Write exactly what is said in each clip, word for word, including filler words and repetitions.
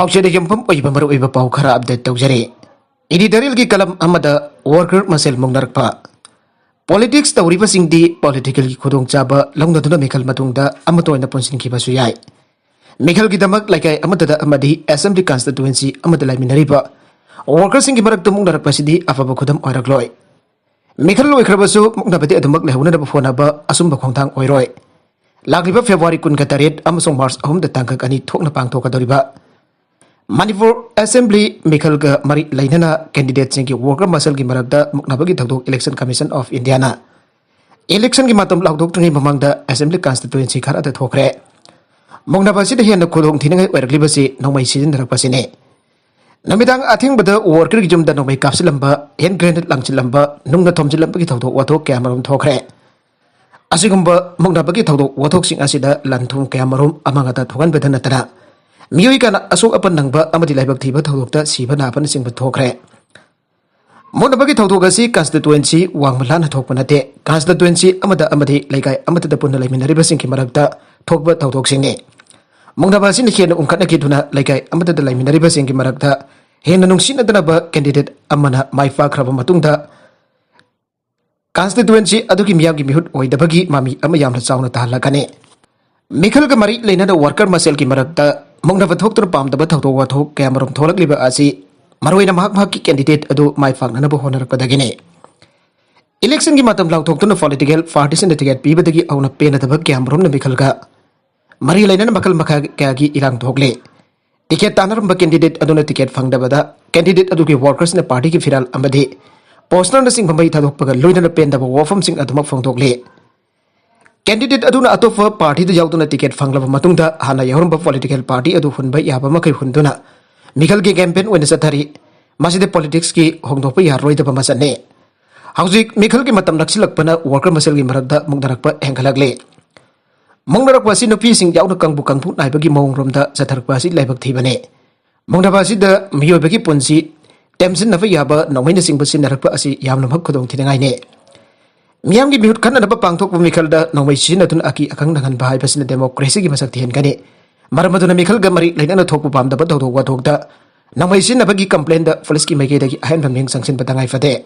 ꯄꯥꯎꯆꯦꯗ ꯌꯨꯝꯐꯝ ꯑꯣꯏꯕ ꯃꯔꯨꯑꯣꯏꯕ ꯄꯥꯎ ꯈꯔ ꯑꯞꯗꯦꯠ ꯇꯧꯖꯔꯤ꯫ ꯏꯗꯤꯇꯣꯔꯤꯌꯦꯜꯒꯤ ꯀꯂꯝ ꯑꯃꯗ ꯋꯥꯔꯀꯔ ꯃꯁꯦꯜ ꯃꯨꯛꯅꯔꯛꯄ꯫ ꯄꯣꯂꯤꯇꯤꯛꯁ ꯇꯧꯔꯤꯕꯁꯤꯡꯗꯤ ꯄꯣꯂꯤꯇꯤꯀꯦꯜꯒꯤ ꯈꯨꯗꯣꯡꯆꯥꯕ ꯂꯧꯅꯗꯨꯅ ꯃꯤꯈꯜ ꯃꯇꯨꯡꯗ ꯑꯃꯠꯇ ꯑꯣꯏꯅ ꯄꯨꯟꯁꯤꯟꯈꯤꯕꯁꯨ ꯌꯥꯏ꯫ ꯃꯤꯈꯜꯒꯤꯗꯃꯛ ꯂꯩꯀꯥꯏ ꯑꯃꯠꯇꯗ ꯑꯃꯗꯤ ꯑꯦꯁꯦꯝꯕ꯭ꯂꯤ ꯀꯟꯁꯇꯤꯇ꯭ꯋꯦꯟꯁꯤ ꯑꯃꯗ ꯂꯩꯃꯤꯟꯅꯔꯤꯕ ꯋꯥꯔꯀꯔꯁꯤꯡꯒꯤ ꯃꯔꯛꯇ ꯃꯨꯛꯅꯔꯛꯄꯁꯤꯗꯤ ꯑꯐꯕ ꯈꯨꯗꯝ ꯑꯣꯏꯔꯛꯂꯣꯏ꯫ ꯃꯤꯈꯜ ꯂꯣꯏꯈ꯭ꯔꯕꯁꯨ ꯃꯨꯛꯅꯕꯗꯤ ꯑꯗꯨꯃꯛ ꯂꯩꯍꯧꯅꯅꯕ ꯍꯣꯠꯅꯕ ꯑꯆꯨꯝꯕ ꯈꯣꯡꯊꯥꯡ ꯑꯣꯏꯔꯣꯏ꯫ ꯂꯥꯛꯂꯤꯕ ꯐꯦꯕ꯭ꯔꯨꯋꯥꯔꯤ ꯀꯨꯟꯒ ꯇꯔꯦꯠ ꯑꯃꯁꯨꯡ ꯃꯥꯔꯆ ꯑꯍꯨꯝꯗ ꯇꯥꯡꯀꯛ ꯑꯅꯤ ꯊꯣꯛꯅ ꯄꯥꯡꯊꯣꯛꯀꯗꯧꯔꯤꯕ ꯃꯅꯤꯄꯨꯔ ꯑꯦꯁꯦꯝꯕ꯭ꯂꯤ ꯃꯤꯈꯜꯒ ꯃꯔꯤ ꯂꯩꯅꯅ ꯀꯦꯟꯗꯤꯗꯦꯠꯁꯤꯡꯒꯤ ꯋꯥꯔꯀꯔ ꯃꯁꯦꯜꯒꯤ ꯃꯔꯛꯇ ꯃꯨꯛꯅꯕꯒꯤ ꯊꯧꯗꯣꯛ Election Commission of Indiaꯅ ꯏꯂꯦꯛꯁꯟꯒꯤ ꯃꯇꯝ ꯂꯥꯎꯊꯣꯛꯇ꯭ꯔꯤꯉꯩ ꯃꯃꯥꯡꯗ ꯑꯦꯁꯦꯝꯕ꯭ꯂꯤ ꯀꯟꯁꯇꯤꯇ꯭ꯋꯦꯟꯁꯤ ꯈꯔꯗ ꯊꯣꯛꯈ꯭ꯔꯦ꯫ ꯃꯨꯛꯅꯕ ꯑꯁꯤꯗ ꯍꯦꯟꯅ ꯈꯨꯗꯣꯡ ꯊꯤꯅꯤꯡꯉꯥꯏ ꯑꯣꯏꯔꯛꯂꯤꯕꯁꯤ ꯅꯣꯡꯃꯩ ꯁꯤꯖꯤꯟꯅꯔꯛꯄꯁꯤꯅꯤ꯫ ꯅꯨꯃꯤꯗꯥꯡ ꯑꯊꯦꯡꯕꯗ ꯋꯥꯔꯀꯔꯒꯤ ꯌꯨꯝꯗ ꯅꯣꯡꯃꯩ ꯀꯥꯞꯁꯤꯜꯂꯝꯕ, ꯍꯦꯟ ꯒ꯭ꯔꯦꯅꯦꯗ ꯂꯪꯁꯤꯜꯂꯝꯕ, ꯅꯨꯡꯅ ꯊꯣꯝꯖꯤꯜꯂꯝꯕꯒꯤ ꯊꯧꯗꯣꯛ ꯋꯥꯊꯣꯛ ꯀꯌꯥꯃꯔꯨꯝ ꯊꯣꯛꯈ꯭ꯔꯦ꯫ ꯑꯁꯤꯒꯨꯝꯕ ꯃꯨꯛꯅꯕꯒꯤ ꯊꯧꯗꯣꯛ ꯋꯥꯊꯣꯛꯁꯤꯡ ꯑꯁꯤꯗ ꯂꯟ ꯊꯨꯝ ꯀꯌꯥꯃꯔꯨꯝ ꯑꯃꯥꯡ ꯑꯇꯥ ꯊꯣꯛꯍꯟꯕꯗ ꯅꯠꯇꯅ ꯃꯤꯑꯣꯏ ꯀꯌꯥꯅ ꯑꯁꯣꯛ ꯑꯄꯟ ꯅꯪꯕ ꯑꯃꯗꯤ ꯂꯥꯏꯕꯛ ꯊꯤꯕ ꯊꯧꯗꯣꯛꯇ ꯁꯤꯕ ꯅꯥꯕꯅꯆꯤꯡꯕ ꯊꯣꯛꯈ꯭ꯔꯦ꯫ ꯃꯨꯛꯅꯕꯒꯤ ꯊꯧꯗꯣꯛ ꯑꯁꯤ ꯀꯟꯁꯇꯤꯇ꯭ꯋꯦꯟꯁꯤ ꯋꯥꯡꯃ ꯂꯥꯟꯅ ꯊꯣꯛꯄ ꯅꯠꯇꯦ꯫ ꯀꯟꯁꯇꯤꯇ꯭ꯋꯦꯟꯁꯤ ꯑꯃꯗ ꯑꯃꯗꯤ ꯂꯩꯀꯥꯏ ꯑꯃꯠꯇꯗ ꯄꯨꯟꯅ ꯂꯩꯃꯤꯟꯅꯔꯤꯕꯁꯤꯡꯒꯤ ꯃꯔꯛꯇ ꯊꯣꯛꯄ ꯊꯧꯗꯣꯛꯁꯤꯡꯅꯤ꯫ ꯃꯨꯛꯅꯕ ꯑꯁꯤꯅ ꯍꯦꯟꯅ ꯎꯪꯈꯠꯅꯈꯤꯗꯨꯅ ꯂꯩꯀꯥꯏ ꯑꯃꯠꯇꯗ ꯂꯩꯃꯤꯟꯅꯔꯤꯕꯁꯤꯡꯒꯤ ꯃꯔꯛꯇ ꯍꯦꯟꯅ ꯅꯨꯡꯁꯤꯅꯗꯅꯕ ꯀꯦꯟꯗꯤꯗꯦꯠ ꯑꯃꯅ ꯃꯥꯏ ꯄꯥꯛꯈ꯭ꯔꯕ ꯃꯇꯨꯡꯗ ꯀꯟꯁꯇꯤꯇ꯭ꯋꯦꯟꯁꯤ ꯑꯗꯨꯒꯤ ꯃꯤꯌꯥꯝꯒꯤ ꯃꯤꯍꯨꯠ ꯑꯣꯏꯗꯕꯒꯤ ꯃꯃꯤ ꯑꯃ ꯌꯥꯝꯅ ꯆꯥꯎꯅ ꯇꯥꯍꯜꯂꯛꯀꯅꯤ꯫ ꯃꯤꯈꯜꯒ ꯃꯔꯤ ꯂꯩꯅꯅ ꯋꯥꯔꯀꯔ ꯃꯁꯦꯜꯒꯤ ꯃꯔꯛꯇ ꯃꯨꯛꯅꯕ ꯊꯣꯛꯇꯨꯅ ꯄꯥꯝꯗꯕ ꯊꯧꯗꯣꯛ ꯋꯥꯊꯣꯛ ꯀꯌꯥꯃꯔꯨꯝ ꯊꯣꯛꯂꯛꯂꯤꯕ ꯑꯁꯤ ꯃꯔꯨꯑꯣꯏꯅ ꯃꯍꯥꯛ ꯃꯍꯥꯛꯀꯤ ꯀꯦꯟꯗꯤꯗꯦꯠ ꯑꯗꯨ ꯃꯥꯏ ꯄꯥꯛꯅꯅꯕ ꯍꯣꯠꯅꯔꯛꯄꯗꯒꯤꯅꯤ꯫ ꯏꯂꯦꯛꯁꯟꯒꯤ ꯃꯇꯝ ꯂꯥꯎꯊꯣꯛꯇꯨꯅ ꯄꯣꯂꯤꯇꯤꯀꯦꯜ ꯄꯥꯔꯇꯤꯁꯤꯡꯅ ꯇꯤꯀꯦꯠ ꯄꯤꯕꯗꯒꯤ ꯍꯧꯅ ꯄꯦꯟꯅꯗꯕ ꯀꯌꯥꯃꯔꯨꯝꯅ ꯃꯤꯈꯜꯒ ꯃꯔꯤ ꯂꯩꯅꯅ ꯃꯈꯜ ꯃꯈꯥ ꯀꯌꯥꯒꯤ ꯏꯔꯥꯡ ꯊꯣꯛꯂꯤ꯫ ꯇꯤꯀꯦꯠ ꯇꯥꯟꯅꯔꯝꯕ ꯀꯦꯟꯗꯤꯗꯦꯠ ꯑꯗꯨꯅ ꯇꯤꯀꯦꯠ ꯐꯪꯗꯕꯗ ꯀꯦꯟꯗꯤꯗꯦꯠ ꯑꯗꯨꯒꯤ ꯋꯥꯔꯀꯔꯁꯅ ꯄꯥꯔꯇꯤꯒꯤ ꯐꯤꯔꯥꯜ ꯑꯃꯗꯤ ꯄꯣꯁꯇꯔꯅꯆꯤꯡꯕ ꯃꯩ ꯊꯥꯗꯣꯛꯄꯒ ꯂꯣꯏꯅꯅ ꯄꯦꯟꯗꯕ ꯋꯥꯐꯝꯁꯤꯡ ꯑꯗꯨꯃꯛ ꯐꯣꯡꯗꯣꯛꯂꯤ꯫ ꯀꯦꯟꯗꯤꯗꯦꯠ ꯑꯗꯨꯅ ꯑꯇꯣꯞꯄ ꯄꯥꯔꯇꯤꯗ ꯌꯥꯎꯗꯨꯅ ꯇꯤꯀꯦꯠ ꯐꯪꯂꯕ ꯃꯇꯨꯡꯗ ꯍꯥꯟꯅ ꯌꯥꯎꯔꯝꯕ ꯄꯣꯂꯤꯇꯤꯀꯦꯜ ꯄꯥꯔꯇꯤ ꯑꯗꯨ ꯍꯨꯟꯕ ꯌꯥꯕ ꯃꯈꯩ ꯍꯨꯟꯗꯨꯅ ꯃꯤꯈꯜꯒꯤ ꯀꯦꯝꯄꯦꯟ ꯑꯣꯏꯅ ꯆꯠꯊꯔꯤ꯫ ꯃꯁꯤꯗꯤ ꯄꯣꯂꯤꯇꯤꯛꯁꯀꯤ ꯍꯣꯡꯗꯣꯛꯄ ꯌꯥꯔꯔꯣꯏꯗꯕ ꯃꯆꯠꯅꯤ꯫ ꯍꯧꯖꯤꯛ ꯃꯤꯈꯜꯒꯤ ꯃꯇꯝ ꯅꯛꯁꯤꯜꯂꯛꯄꯅ ꯋꯥꯔꯀꯔ ꯃꯁꯦꯜꯒꯤ ꯃꯔꯛꯇ ꯃꯨꯛꯅꯔꯛꯄ ꯍꯦꯟꯒꯠꯂꯛꯂꯤ꯫ ꯃꯨꯛꯅꯔꯛꯄ ꯑꯁꯤ ꯅꯨꯄꯤꯁꯤꯡ ꯌꯥꯎꯅ ꯀꯥꯡꯕꯨ ꯀꯥꯡꯕꯨ ꯅꯥꯏꯕꯒꯤ ꯃꯑꯣꯡꯔꯣꯝꯗ ꯆꯠꯊꯔꯛꯄ ꯑꯁꯤ ꯂꯥꯏꯕꯛ ꯊꯤꯕꯅꯤ꯫ ꯃꯨꯛꯅꯕ ꯑꯁꯤꯗ ꯃꯤꯑꯣꯏꯕꯒꯤ ꯄꯨꯟꯁꯤ ꯇꯦꯝꯁꯤꯟꯅꯕ ꯌꯥꯕ ꯅꯣꯡꯃꯩꯅꯆꯤꯡꯕ ꯁꯤꯖꯤꯟꯅꯔꯛꯄ ꯑꯁꯤ ꯌꯥꯝꯅꯃꯛ ꯈꯨꯗꯣꯡꯊꯤꯅꯤꯡꯉꯥꯏꯅꯤ꯫ ꯃꯤꯌꯥꯝꯒꯤ ꯃꯤꯍꯨꯠ ꯈꯟꯅꯅꯕ ꯄꯥꯡꯊꯣꯛꯄ ꯃꯤꯈꯜꯗ ꯅꯣꯡꯃꯩ ꯁꯤꯖꯤꯟꯅꯗꯨꯅ ꯑꯀꯤ ꯑꯈꯪ ꯅꯪꯍꯟꯕ ꯍꯥꯏꯕꯁꯤꯅ ꯗꯦꯃꯣꯀ꯭ꯔꯦꯁꯤꯒꯤ ꯃꯁꯛ ꯊꯤꯍꯟꯒꯅꯤ꯫ ꯃꯔꯝ ꯑꯗꯨꯅ ꯃꯤꯈꯜꯒ ꯃꯔꯤ ꯂꯩꯅꯅ ꯊꯣꯛꯄ ꯄꯥꯝꯗꯕ ꯊꯧꯗꯣꯛ ꯋꯥꯊꯣꯛꯇ ꯅꯣꯡꯃꯩ ꯁꯤꯖꯤꯟꯅꯕꯒꯤ complaintꯗ policeꯀꯤ ꯃꯥꯏꯀꯩꯗꯒꯤ ꯑꯍꯦꯟꯕ ꯃꯤꯠꯌꯦꯡ ꯆꯪꯁꯤꯟꯕ ꯇꯉꯥꯏ ꯐꯗꯦ꯫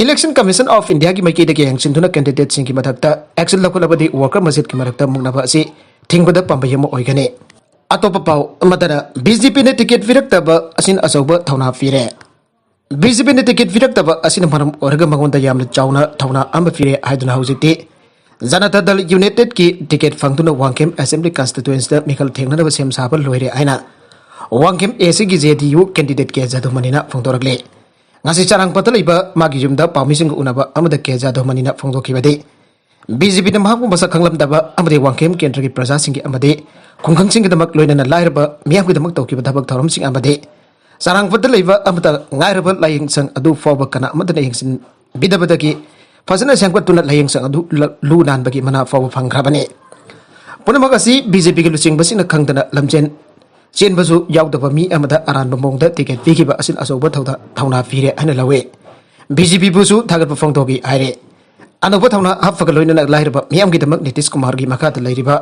Election Commission of Indiaꯒꯤ ꯃꯥꯏꯀꯩꯗꯒꯤ ꯌꯦꯡꯁꯤꯟꯗꯨꯅ candidateꯁꯤꯡꯒꯤ ꯃꯊꯛꯇ action ꯂꯧꯈꯠꯂꯕꯗꯤ worker ꯃꯁꯦꯟꯒꯤ ꯃꯔꯛꯇ ꯃꯨꯛꯅꯕ ꯑꯁꯤ ꯊꯤꯡꯕꯗ ꯄꯥꯝꯕꯩ ꯑꯃ ꯑꯣꯏꯒꯅꯤ꯫ ꯑꯇꯣꯞꯄ ꯄꯥꯎ ꯑꯃꯗꯅ, BJPꯅ ticket ꯄꯤꯔꯛꯇꯕ ꯑꯁꯤꯅ ꯑꯆꯧꯕ ꯊꯧꯅꯥ ꯄꯤꯔꯦ꯫ BJPꯅ ticket ꯄꯤꯔꯛꯇꯕ ꯑꯁꯤꯅ ꯃꯔꯝ ꯑꯣꯏꯔꯒ ꯃꯉꯣꯟꯗ ꯌꯥꯝꯅ ꯆꯥꯎꯅ ꯊꯧꯅꯥ ꯑꯃ ꯄꯤꯔꯦ ꯍꯥꯏꯗꯨꯅ ꯍꯧꯖꯤꯛꯇꯤ Janata Dal Unitedꯀꯤ ticket ꯐꯪꯗꯨꯅ Wangkhem Assembly Constituencyꯗ ꯃꯤꯈꯜ ꯊꯦꯡꯅꯅꯕ ꯁꯦꯝ ꯁꯥꯕ ꯂꯣꯏꯔꯦ ꯍꯥꯏꯅ ꯋꯥꯡꯈꯦꯝ ACꯒꯤ JDU candidate ꯀꯦ ꯖꯥꯗꯨꯃꯅꯤꯅ ꯐꯣꯡꯗꯣꯔꯛꯂꯤ꯫ ꯉꯁꯤ ꯆꯔꯥꯡꯄꯥꯠꯇ ꯂꯩꯕ ꯃꯥꯒꯤ ꯌꯨꯝꯗ ꯄꯥꯎꯃꯤꯁꯤꯡꯒ ꯎꯅꯕ ꯑꯃꯗ ꯀꯦ ꯖꯥꯗꯨꯃꯅꯤꯅ ꯐꯣꯡꯗꯣꯛꯈꯤꯕꯗꯤ, BJPꯅ ꯃꯍꯥꯛꯄꯨ ꯃꯁꯛ ꯈꯪꯂꯝꯗꯕ ꯑꯃꯗꯤ ꯋꯥꯡꯈꯦꯝ ꯀꯦꯟꯗ꯭ꯔꯒꯤ ꯄ꯭ꯔꯖꯥꯁꯤꯡꯒꯤ ꯑꯃꯗꯤ ꯈꯨꯡꯒꯪꯁꯤꯡꯒꯤꯗꯃꯛ ꯂꯣꯏꯅꯅ ꯂꯥꯏꯔꯕ ꯃꯤꯌꯥꯝꯒꯤꯗꯃꯛ ꯇꯧꯈꯤꯕ ꯊꯕꯛ ꯊꯧꯔꯝꯁꯤꯡ ꯑꯃꯗꯤ ꯆꯔꯥꯡꯄꯥꯠꯇ ꯂꯩꯕ ꯑꯃꯠꯇ ꯉꯥꯏꯔꯕ ꯂꯥꯏꯌꯦꯡꯁꯪ ꯑꯗꯨ ꯐꯥꯎꯕ ꯀꯅꯥ ꯑꯃꯠꯇꯅ ꯌꯦꯡꯁꯤꯟꯕꯤꯗꯕꯗꯒꯤ ꯐꯖꯅ ꯁꯦꯝꯒꯠꯇꯨꯅ ꯂꯥꯏꯌꯦꯡꯁꯪ ꯑꯗꯨ ꯂ-, ꯂꯨ ꯅꯥꯟꯕꯒꯤ ꯃꯅꯥ ꯐꯥꯎꯕ ꯐꯪꯈ꯭ꯔꯕꯅꯤ꯫ ꯄꯨꯝꯅꯃꯛ ꯑꯁꯤ BJPꯒꯤ ꯂꯨꯆꯤꯡꯕꯁꯤꯡꯅ ꯈꯪꯗꯅ ꯂꯝꯖꯦꯟ ꯆꯦꯟꯕꯁꯨ ꯌꯥꯎꯗꯕ ꯃꯤ ꯑꯃꯗ ꯑꯔꯥꯟꯕ ꯃꯑꯣꯡꯗ ticket ꯄꯤꯈꯤꯕ ꯑꯁꯤꯅ ꯑꯆꯧꯕ ꯊꯧꯗꯥ-, ꯊꯧꯅꯥ ꯄꯤꯔꯦ ꯍꯥꯏꯅ ꯂꯧꯏ꯫ BJPꯕꯨꯁꯨ ꯊꯥꯒꯠꯄ ꯐꯣꯡꯗꯣꯛꯏ ꯍꯥꯏꯔꯦ꯫ ꯑꯅꯧꯕ ꯊꯧꯅꯥ ꯍꯥꯞꯄꯒ ꯂꯣꯏꯅꯅ ꯂꯥꯏꯔꯕ ꯃꯤꯌꯥꯝꯒꯤꯗꯃꯛ ꯅꯤꯇꯤꯁ ꯀꯨꯃꯥꯔꯒꯤ ꯃꯈꯥꯗ ꯂꯩꯔꯤꯕ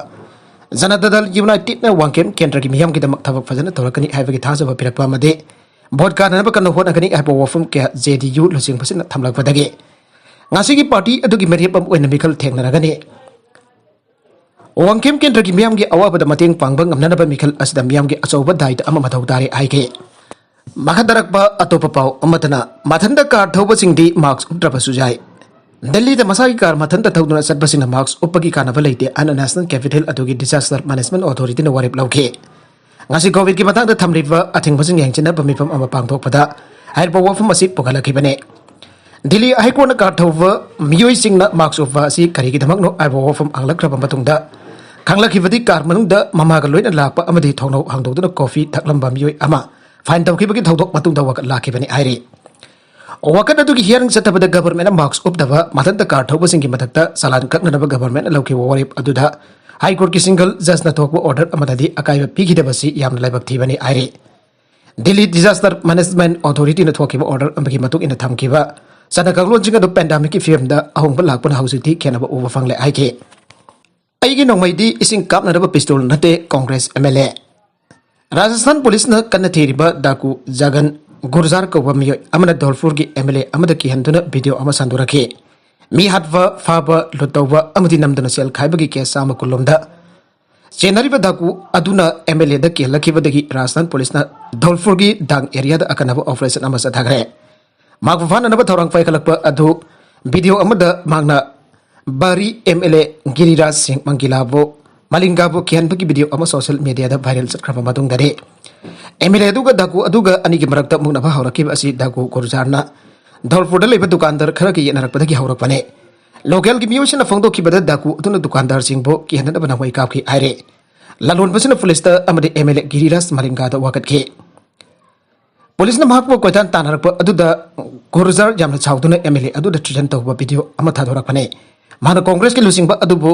ꯖꯅꯇꯥ ꯗꯜ ꯌꯨꯅꯥꯏꯇꯦꯗꯅ ꯋꯥꯡꯈꯦꯝ ꯀꯦꯟꯗ꯭ꯔꯒꯤ ꯃꯤꯌꯥꯝꯒꯤꯗꯃꯛ ꯊꯕꯛ ꯐꯖꯅ ꯇꯧꯔꯛꯀꯅꯤ ꯍꯥꯏꯕꯒꯤ ꯊꯥꯖꯕ ꯄꯤꯔꯛꯄ ꯑꯃꯗꯤ ꯚꯣꯠ ꯀꯥꯅꯅꯕ ꯀꯟꯅ ꯍꯣꯠꯅꯒꯅꯤ ꯍꯥꯏꯕ ꯋꯥꯐꯝ ꯀꯌꯥ JDU ꯂꯨꯆꯤꯡꯕꯁꯤꯡꯅ ꯊꯝꯂꯛꯄꯗꯒꯤ ꯉꯁꯤꯒꯤ party ꯑꯗꯨꯒꯤ ꯃꯤꯔꯦꯞ ꯑꯃ ꯑꯣꯏꯅ ꯃꯤꯈꯜ ꯊꯦꯡꯅꯔꯒꯅꯤ꯫ ꯋꯥꯡꯈꯦꯝ ꯀꯦꯟꯗ꯭ꯔꯒꯤ ꯃꯤꯌꯥꯝꯒꯤ ꯑꯋꯥꯕꯗ ꯃꯇꯦꯡ ꯄꯥꯡꯕ ꯉꯝꯅꯅꯕ ꯃꯤꯈꯜ ꯑꯁꯤꯗ ꯃꯤꯌꯥꯝꯒꯤ ꯑꯆꯧꯕ ꯗꯥꯏꯇ ꯑꯃ ꯃꯊꯧ ꯇꯥꯔꯦ ꯍꯥꯏꯈꯤ꯫ ꯃꯈꯥ ꯇꯥꯔꯛꯄ ꯑꯇꯣꯞꯄ ꯄꯥꯎ ꯑꯃꯗꯅ, ꯃꯊꯟꯇ car ꯊꯧꯕꯁꯤꯡꯗꯤ mask ꯎꯞꯇ꯭ꯔꯕꯁꯨ ꯌꯥꯏ꯫ ꯗꯦꯜꯂꯤꯗ ꯃꯁꯥꯒꯤ car ꯃꯊꯟꯇ ꯊꯧꯗꯨꯅ ꯆꯠꯄꯁꯤꯡꯅ mask ꯎꯞꯄꯒꯤ ꯀꯥꯟꯅꯕ ꯂꯩꯇꯦ ꯍꯥꯏꯅ National Capital ꯑꯗꯨꯒꯤ Disaster Management Authorityꯅ ꯋꯥꯔꯦꯞ ꯂꯧꯈꯤ꯫ ꯉꯁꯤ COVIDꯀꯤ ꯃꯇꯥꯡꯗ ꯊꯝꯂꯤꯕ ꯑꯊꯤꯡꯕꯁꯤꯡ ꯌꯦꯡꯁꯤꯟꯅꯕ ꯃꯤꯐꯝ ꯑꯃ ꯄꯥꯡꯊꯣꯛꯄꯗ ꯍꯥꯏꯔꯤꯕ ꯋꯥꯐꯝ ꯑꯁꯤ ꯄꯨꯈꯠꯂꯛꯈꯤꯕꯅꯤ꯫ ꯗꯤꯜꯂꯤ ꯍꯥꯏꯀꯣꯔꯠꯅ car ꯊꯧꯕ ꯃꯤꯑꯣꯏꯁꯤꯡꯅ mask ꯎꯞꯄ ꯑꯁꯤ ꯀꯔꯤꯒꯤꯗꯃꯛꯅꯣ ꯍꯥꯏꯕ ꯋꯥꯐꯝ ꯍꯪꯂꯛꯈ꯭ꯔꯕ ꯃꯇꯨꯡꯗ, ꯈꯪꯂꯛꯈꯤꯕꯗꯤ car ꯃꯅꯨꯡꯗ ꯃꯃꯥꯒ ꯂꯣꯏꯅ ꯂꯥꯛꯄ ꯑꯃꯗꯤ ꯊꯣꯡꯅꯥꯎ ꯍꯥꯡꯗꯣꯛꯇꯨꯅ coffee ꯊꯛꯂꯝꯕ ꯃꯤꯑꯣꯏ ꯑꯃ fine ꯇꯧꯈꯤꯕꯒꯤ ꯊꯧꯗꯣꯛ ꯃꯇꯨꯡꯗ ꯋꯥꯀꯠ ꯂꯥꯛꯈꯤꯕꯅꯤ ꯍꯥꯏꯔꯤ꯫ ꯋꯥꯀꯠ ꯑꯗꯨꯒꯤ hearing ꯆꯠꯊꯕꯗ governmentꯅ mask ꯎꯞꯇꯕ ꯃꯊꯟꯇ car ꯊꯧꯕꯁꯤꯡꯒꯤ ꯃꯊꯛꯇ ꯆꯂꯥꯟ ꯀꯛꯅꯅꯕ governmentꯅ ꯂꯧꯈꯤꯕ ꯋꯥꯔꯦꯞ ꯑꯗꯨꯗ High Courtꯀꯤ single judgeꯅ ꯊꯣꯛꯄ order ꯑꯃꯗꯗꯤ ꯑꯀꯥꯏꯕ ꯄꯤꯈꯤꯗꯕꯁꯤ ꯌꯥꯝꯅ ꯂꯥꯏꯕꯛ ꯊꯤꯕꯅꯤ ꯍꯥꯏꯔꯤ꯫ Delhi Disaster Management Authorityꯅ ꯊꯣꯛꯈꯤꯕ order ꯑꯃꯒꯤ ꯃꯇꯨꯡ ꯏꯟꯅ ꯊꯝꯈꯤꯕ ꯆꯠꯅ ꯀꯥꯡꯂꯣꯟꯁꯤꯡ ꯑꯗꯨ pandemicꯀꯤ ꯐꯤꯕꯝꯗ ꯑꯍꯣꯡꯕ ꯂꯥꯛꯄꯅ ꯍꯧꯖꯤꯛꯇꯤ ꯈꯦꯠꯅꯕ ꯎꯕ ꯐꯪꯂꯦ ꯍꯥꯏꯈꯤ꯫ ꯑꯩꯒꯤ ꯅꯣꯡꯃꯩꯗꯤ ꯏꯁꯤꯡ ꯀꯥꯞꯅꯅꯕ ꯄꯤꯁꯇꯣꯜ ꯅꯠꯇꯦ, Congress M L A. Rajasthan ꯄꯨꯂꯤꯁꯅ ꯀꯟꯅ ꯊꯤꯔꯤꯕ ꯗꯥꯀꯨ ꯖꯒꯟ ꯒꯨꯔꯖꯥꯔ ꯀꯧꯕ ꯃꯤꯑꯣꯏ ꯑꯃꯅ ꯙꯣꯜꯄꯨꯔꯒꯤ ꯑꯦꯝ ꯑꯦꯜ ꯑꯦ ꯑꯃꯗ ꯀꯤꯍꯟꯗꯨꯅ ꯚꯤꯗꯤꯑꯣ ꯑꯃ ꯁꯟꯗꯣꯔꯛꯈꯤ꯫ ꯃꯤ ꯍꯥꯠꯄ, ꯐꯥꯕ, ꯂꯨꯠ ꯇꯧꯕ ꯑꯃꯗꯤ ꯅꯝꯗꯨꯅ ꯁꯦꯜ ꯈꯥꯏꯕꯒꯤ ꯀꯦꯁ ꯆꯥꯝꯃ ꯀꯨꯟꯂꯣꯝꯗ ꯆꯦꯟꯅꯔꯤꯕ ꯗꯥꯀꯨ ꯑꯗꯨꯅ ꯑꯦꯝ ꯑꯦꯜ ꯑꯦꯗ ꯀꯤꯍꯜꯂꯛꯈꯤꯕꯗꯒꯤ ꯔꯥꯖꯁꯊꯥꯟ ꯄꯨꯂꯤꯁꯅ ꯙꯣꯜꯄꯨꯔꯒꯤ ꯗꯥꯡ ꯑꯦꯔꯤꯌꯥꯗ ꯑꯀꯟꯅꯕ ꯑꯣꯄꯔꯦꯁꯟ ꯑꯃ ꯆꯠꯊꯈ꯭ꯔꯦ꯫ ꯃꯍꯥꯛꯄꯨ ꯐꯥꯅꯅꯕ ꯊꯧꯔꯥꯡ ꯄꯥꯏꯈꯠꯂꯛꯄ ꯑꯗꯨ ꯚꯤꯗꯤꯑꯣ ꯑꯃꯗ ꯃꯍꯥꯛꯅ ꯕꯥꯔꯤ ꯑꯦꯝ ꯑꯦꯜ ꯑꯦ ꯒꯤꯔꯤꯔꯥꯖ ꯁꯤꯡ ꯃꯪꯒꯤꯂꯥꯕꯨ, ꯃꯂꯤꯡꯒꯥꯕꯨ ꯀꯤꯍꯟꯕꯒꯤ ꯚꯤꯗꯤꯑꯣ ꯑꯃ ꯁꯣꯁꯤꯌꯦꯜ ꯃꯤꯗꯤꯌꯥꯗ ꯚꯥꯏꯔꯦꯜ ꯆꯠꯈ꯭ꯔꯕ ꯃꯇꯨꯡꯗꯅꯤ꯫ ꯑꯦꯝ ꯑꯦꯜ ꯑꯦ ꯑꯗꯨꯒ ꯗꯥꯀꯨ ꯑꯗꯨꯒ ꯑꯅꯤꯒꯤ ꯃꯔꯛꯇ ꯃꯨꯛꯅꯕ ꯍꯧꯔꯛꯈꯤꯕ ꯑꯁꯤ ꯗꯥꯀꯨ ꯒꯨꯔꯖꯥꯔꯅ ꯙꯣꯜꯄꯨꯔꯗ ꯂꯩꯕ ꯗꯨꯀꯥꯟꯗꯥꯔ ꯈꯔꯒ ꯌꯦꯠꯅꯔꯛꯄꯗꯒꯤ ꯍꯧꯔꯛꯄꯅꯤ꯫ ꯂꯣꯀꯦꯜꯒꯤ ꯃꯤꯑꯣꯏꯁꯤꯡꯅ ꯐꯣꯡꯗꯣꯛꯈꯤꯕꯗ ꯗꯥꯀꯨ ꯑꯗꯨꯅ ꯗꯨꯀꯥꯟꯗꯥꯔꯁꯤꯡꯕꯨ ꯀꯤꯍꯟꯅꯅꯕ ꯅꯣꯡꯃꯩ ꯀꯥꯞꯈꯤ ꯍꯥꯏꯔꯦ꯫ ꯂꯂꯣꯟꯕꯁꯤꯅ ꯄꯨꯂꯤꯁꯇ ꯑꯃꯗꯤ ꯑꯦꯝ ꯑꯦꯜ ꯑꯦ ꯒꯤꯔꯤꯔꯥꯖ ꯃꯂꯤꯡꯒꯥꯗ ꯋꯥꯀꯠꯈꯤ꯫ ꯄꯨꯂꯤꯁꯅ ꯃꯍꯥꯛꯄꯨ ꯀꯣꯏꯇꯥꯟ ꯇꯥꯟꯅꯔꯛꯄ ꯑꯗꯨꯗ ꯒꯨꯔꯖꯥꯔ ꯌꯥꯝꯅ ꯁꯥꯎꯗꯨꯅ ꯑꯦꯝ ꯑꯦꯜ ꯑꯦ ꯑꯗꯨꯗ ꯊ꯭ꯔꯦꯇꯟ ꯇꯧꯕ ꯚꯤꯗꯤꯑꯣ ꯑꯃ ꯊꯥꯗꯣꯔꯛꯄꯅꯤ꯫ ꯃꯍꯥꯛꯅ ꯀꯣꯡꯒ꯭ꯔꯦꯁꯀꯤ ꯂꯨꯆꯤꯡꯕ ꯑꯗꯨꯕꯨ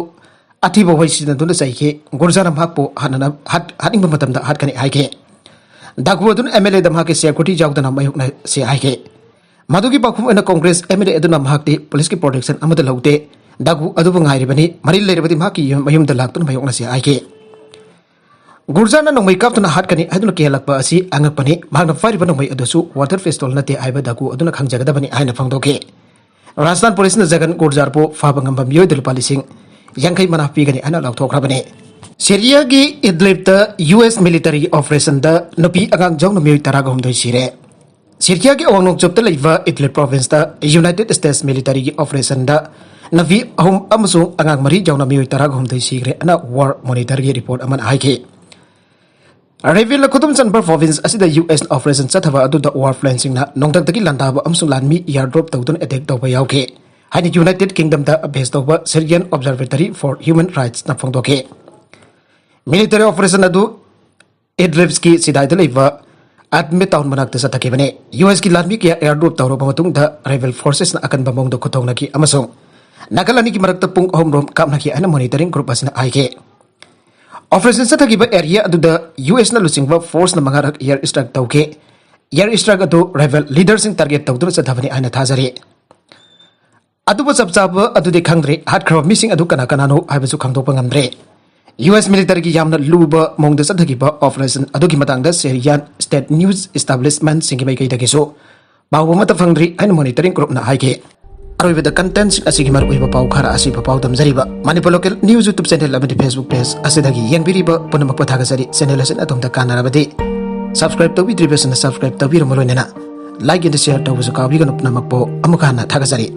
ꯑꯊꯤꯕ ꯋꯥꯍꯩ ꯁꯤꯖꯤꯟꯅꯗꯨꯅ ꯆꯩꯈꯤ꯫ ꯒꯨꯔꯖꯥꯔꯅ ꯃꯍꯥꯛꯄꯨ ꯍꯥꯠꯅꯅ-, ꯍꯥꯠ-, ꯍꯥꯠꯅꯤꯡꯕ ꯃꯇꯝꯗ ꯍꯥꯠꯀꯅꯤ ꯍꯥꯏꯈꯤ꯫ ꯗꯥꯀꯨ ꯑꯗꯨꯅ ꯑꯦꯝ ꯑꯦꯜ ꯑꯦꯗ ꯃꯍꯥꯛꯀꯤ ꯁꯦꯀ꯭ꯌꯨꯔꯤꯇꯤ ꯌꯥꯎꯗꯅ ꯃꯥꯌꯣꯛꯅꯁꯤ ꯍꯥꯏꯈꯤ꯫ ꯃꯗꯨꯒꯤ ꯄꯥꯎꯈꯨꯝ ꯑꯣꯏꯅ ꯀꯣꯡꯒ꯭ꯔꯦꯁ ꯑꯦꯝ ꯑꯦꯜ ꯑꯦ ꯑꯗꯨꯅ ꯃꯍꯥꯛꯇꯤ ꯄꯨꯂꯤꯁꯀꯤ ꯄ꯭ꯔꯣꯇꯦꯛꯁꯟ ꯑꯃꯗ ꯂꯧꯗꯦ, ꯗꯥꯀꯨ ꯑꯗꯨꯕꯨ ꯉꯥꯏꯔꯤꯕꯅꯤ, ꯃꯔꯤ ꯂꯩꯔꯕꯗꯤ ꯃꯍꯥꯛꯀꯤ ꯌꯨꯝ, ꯃꯌꯨꯝꯗ ꯂꯥꯛꯇꯨꯅ ꯃꯥꯌꯣꯛꯅꯁꯤ ꯍꯥꯏꯈꯤ꯫ ꯒꯨꯔꯖꯥꯔꯅ ꯅꯣꯡꯃꯩ ꯀꯥꯞꯇꯨꯅ ꯍꯥꯠꯀꯅꯤ ꯍꯥꯏꯗꯨꯅ ꯀꯤꯍꯜꯂꯛꯄ ꯑꯁꯤ ꯑꯉꯛꯄꯅꯤ꯫ ꯃꯍꯥꯛꯅ ꯄꯥꯏꯔꯤꯕ ꯅꯣꯡꯃꯩ ꯑꯗꯨꯁꯨ ꯋꯥꯇꯔ ꯄꯤꯁꯇꯣꯜ ꯅꯠꯇꯦ ꯍꯥꯏꯕ ꯗꯥꯀꯨ ꯑꯗꯨꯅ ꯈꯪꯖꯒꯗꯕꯅꯤ ꯍꯥꯏꯅ ꯐꯣꯡꯗꯣꯛꯈꯤ꯫ ꯔꯥꯖꯁꯊꯥꯟ ꯄꯨꯂꯤꯁꯅ ꯖꯒꯟ ꯒꯨꯔꯖꯥꯔꯕꯨ ꯐꯥꯕ ꯉꯝꯕ ꯃꯤꯑꯣꯏꯗ ꯂꯨꯄꯥ ꯂꯤꯁꯤꯡ ꯌꯥꯡꯈꯩ ꯃꯅꯥ ꯄꯤꯒꯅꯤ ꯍꯥꯏꯅ ꯂꯥꯎꯊꯣꯛꯈ꯭ꯔꯕꯅꯤ꯫ ꯁꯤꯔꯤꯌꯥꯒꯤ ꯏꯗꯂꯤꯕꯇ ꯌꯨ ꯑꯦꯁ ꯃꯤꯂꯤꯇꯔꯤ ꯑꯣꯄꯔꯦꯁꯟꯗ ꯅꯨꯄꯤ ꯑꯉꯥꯡ ꯌꯥꯎꯅ ꯃꯤꯑꯣꯏ ꯇꯔꯥꯒ ꯍꯨꯝꯗꯣꯏ ꯁꯤꯔꯦ꯫ ꯁꯤꯔꯤꯌꯥꯒꯤ ꯑꯋꯥꯡ ꯅꯣꯡꯆꯨꯞꯇ ꯂꯩꯕ ꯏꯗꯂꯤꯕ ꯄ꯭ꯔꯣꯚꯤꯟꯁꯇ ꯌꯨꯅꯥꯏꯇꯦꯗ ꯁ꯭ꯇꯦꯠꯁ ꯃꯤꯂꯤꯇꯔꯤꯒꯤ ꯑꯣꯄꯔꯦꯁꯟꯗ ꯅꯨꯄꯤ ꯑꯍꯨꯝ ꯑꯃꯁꯨꯡ ꯑꯉꯥꯡ ꯃꯔꯤ ꯌꯥꯎꯅ ꯃꯤꯑꯣꯏ ꯇꯔꯥꯒ ꯍꯨꯝꯗꯣꯏ ꯁꯤꯈ꯭ꯔꯦ ꯍꯥꯏꯅ ꯋꯥꯔ ꯃꯣꯅꯤꯇꯔꯒꯤ ꯔꯤꯄꯣꯔꯠ ꯑꯃꯅ ꯍꯥꯏꯈꯤ꯫ ꯔꯦꯕꯦꯜꯅ ꯈꯨꯗꯨꯝ ꯆꯟꯕ ꯄ꯭ꯔꯣꯚꯤꯟꯁ ꯑꯁꯤꯗ ꯌꯨ ꯑꯦꯁ ꯑꯣꯄꯔꯦꯁꯟ ꯆꯠꯊꯕ ꯑꯗꯨꯗ ꯋꯥꯔ ꯄ꯭ꯂꯦꯟꯁꯤꯡꯅ ꯅꯣꯡꯊꯛꯇꯒꯤ ꯂꯥꯟꯗꯥꯕ ꯑꯃꯁꯨꯡ ꯂꯥꯟꯃꯤ ꯏꯌꯥꯔ ꯗ꯭ꯔꯣꯞ ꯇꯧꯗꯨꯅ ꯑꯦꯇꯦꯛ ꯇꯧꯕ ꯌꯥꯎꯈꯤ ꯍꯥꯏꯅ ꯌꯨꯅꯥꯏꯇꯦꯗ ꯀꯤꯡꯗꯝꯗ ꯕꯦꯁ ꯇꯧꯕ Syrian Observatory for Human Rightsꯅ ꯐꯣꯡꯗꯣꯛꯈꯤ꯫ ꯃꯤꯂꯤꯇꯔꯤ ꯑꯣꯄꯔꯦꯁꯟ ꯑꯗꯨ ꯏꯗꯂꯤꯕꯀꯤ ꯁꯤꯗꯥꯏꯗ ꯂꯩꯕ ꯑꯗꯃꯦ ꯇꯥꯎꯟ ꯃꯅꯥꯛꯇ ꯆꯠꯊꯈꯤꯕꯅꯤ꯫ ꯌꯨ ꯑꯦꯁꯀꯤ ꯂꯥꯟꯃꯤ ꯀꯌꯥ ꯏꯌꯥꯔ ꯗ꯭ꯔꯣꯞ ꯇꯧꯔꯕ ꯃꯇꯨꯡꯗ ꯔꯦꯕꯦꯜ ꯐꯣꯔꯁꯦꯁꯅ ꯑꯀꯟꯕ ꯃꯑꯣꯡꯗ ꯈꯨꯠꯊꯣꯛꯅꯈꯤ ꯑꯃꯁꯨꯡ ꯅꯥꯀꯜ ꯑꯅꯤꯒꯤ ꯃꯔꯛꯇ ꯄꯨꯡ ꯑꯍꯨꯝ ꯔꯣꯝ ꯀꯥꯞꯅꯈꯤ ꯍꯥꯏꯅ ꯃꯣꯅꯤꯇꯔꯤꯡ ꯒ꯭ꯔꯨꯞ ꯑꯁꯤꯅ ꯍꯥꯏꯈꯤ꯫ ꯑꯣꯄꯔꯦꯁꯟ ꯆꯠꯊꯈꯤꯕ ꯑꯦꯔꯤꯌꯥ ꯑꯗꯨꯗ ꯌꯨ ꯑꯦꯁꯅ ꯂꯨꯆꯤꯡꯕ ꯐꯣꯔꯁꯅ ꯃꯉꯥꯔꯛ ꯏꯌꯥꯔ ꯁ꯭ꯇ꯭ꯔꯥꯏꯛ ꯇꯧꯈꯤ꯫ ꯏꯌꯥꯔ ꯁ꯭ꯇ꯭ꯔꯥꯏꯛ ꯑꯗꯨ ꯔꯦꯕꯦꯜ ꯂꯤꯗꯔꯁꯤꯡ ꯇꯥꯔꯒꯦꯠ ꯇꯧꯗꯨꯅ ꯆꯠꯊꯕꯅꯤ ꯍꯥꯏꯅ ꯊꯥꯖꯔꯤ꯫ ꯑꯗꯨꯕꯨ ꯆꯞ ꯆꯥꯕ ꯑꯗꯨꯗꯤ ꯈꯪꯗ꯭ꯔꯤ꯫ ꯍꯥꯠꯈ꯭ꯔꯕ ꯃꯤꯁꯤꯡ ꯑꯗꯨ ꯀꯅꯥ ꯀꯅꯥꯅꯣ ꯍꯥꯏꯕꯁꯨ ꯈꯪꯗꯣꯛꯄ ꯉꯝꯗ꯭ꯔꯦ꯫ ꯌꯨ ꯑꯦꯁ ꯃꯤꯂꯤꯇꯔꯤꯒꯤ ꯌꯥꯝꯅ ꯂꯨꯕ ꯃꯑꯣꯡꯗ ꯆꯠꯊꯈꯤꯕ ꯑꯣꯄꯔꯦꯁꯟ ꯑꯗꯨꯒꯤ ꯃꯇꯥꯡꯗ ꯁꯦꯔꯤꯌꯥꯟ ꯁ꯭ꯇꯦꯠ ꯅ꯭ꯌꯨꯁ ꯏꯁꯇꯥꯕ꯭ꯂꯤꯁꯃꯦꯟꯁꯤꯡꯒꯤ ꯃꯥꯏꯀꯩꯗꯒꯤꯁꯨ ꯄꯥꯎ ꯑꯃꯠꯇ ꯐꯪꯗ꯭ꯔꯤ ꯍꯥꯏꯅ ꯃꯣꯅꯤꯇꯔꯤꯡ ꯒ꯭ꯔꯨꯞꯅ ꯍꯥꯏꯈꯤ꯫ ꯑꯔꯣꯏꯕꯗ ꯀꯟꯇꯦꯟꯠꯁꯤꯡ ꯑꯁꯤꯒꯤ ꯃꯔꯨꯑꯣꯏꯕ ꯄꯥꯎ ꯈꯔ ꯑꯁꯤꯕ ꯄꯥꯎ ꯇꯝꯖꯔꯤꯕ Manipur local news YouTube channel ꯑꯃꯗꯤ ꯐꯦꯁꯕꯨꯛ ꯄꯦꯖ ꯑꯁꯤꯗꯒꯤ ꯌꯦꯡꯕꯤꯔꯤꯕ ꯄꯨꯝꯅꯃꯛꯄꯨ ꯊꯥꯒꯠꯆꯔꯤ꯫ ꯆꯦꯅꯦꯜ ꯑꯁꯤꯅ ꯑꯗꯣꯝꯗ ꯀꯥꯟꯅꯔꯕꯗꯤ ꯁꯕꯁꯀ꯭ꯔꯥꯏꯕ ꯇꯧꯕꯤꯗ꯭ꯔꯤꯕꯁꯤꯡꯅ ꯁꯕꯁꯀ꯭ꯔꯥꯏꯕ ꯇꯧꯕꯤꯔꯝꯕ ꯂꯣꯏꯅꯅ ꯂꯥꯏꯛ ꯑꯦꯟ ꯁꯤꯌꯔ ꯇꯧꯕꯁꯨ ꯀꯥꯎꯕꯤꯒꯅꯨ꯫ ꯄꯨꯝꯅꯃꯛꯄꯨ ꯑꯃꯨꯛ ꯍꯟꯅ ꯊꯥꯒꯠꯆꯔꯤ꯫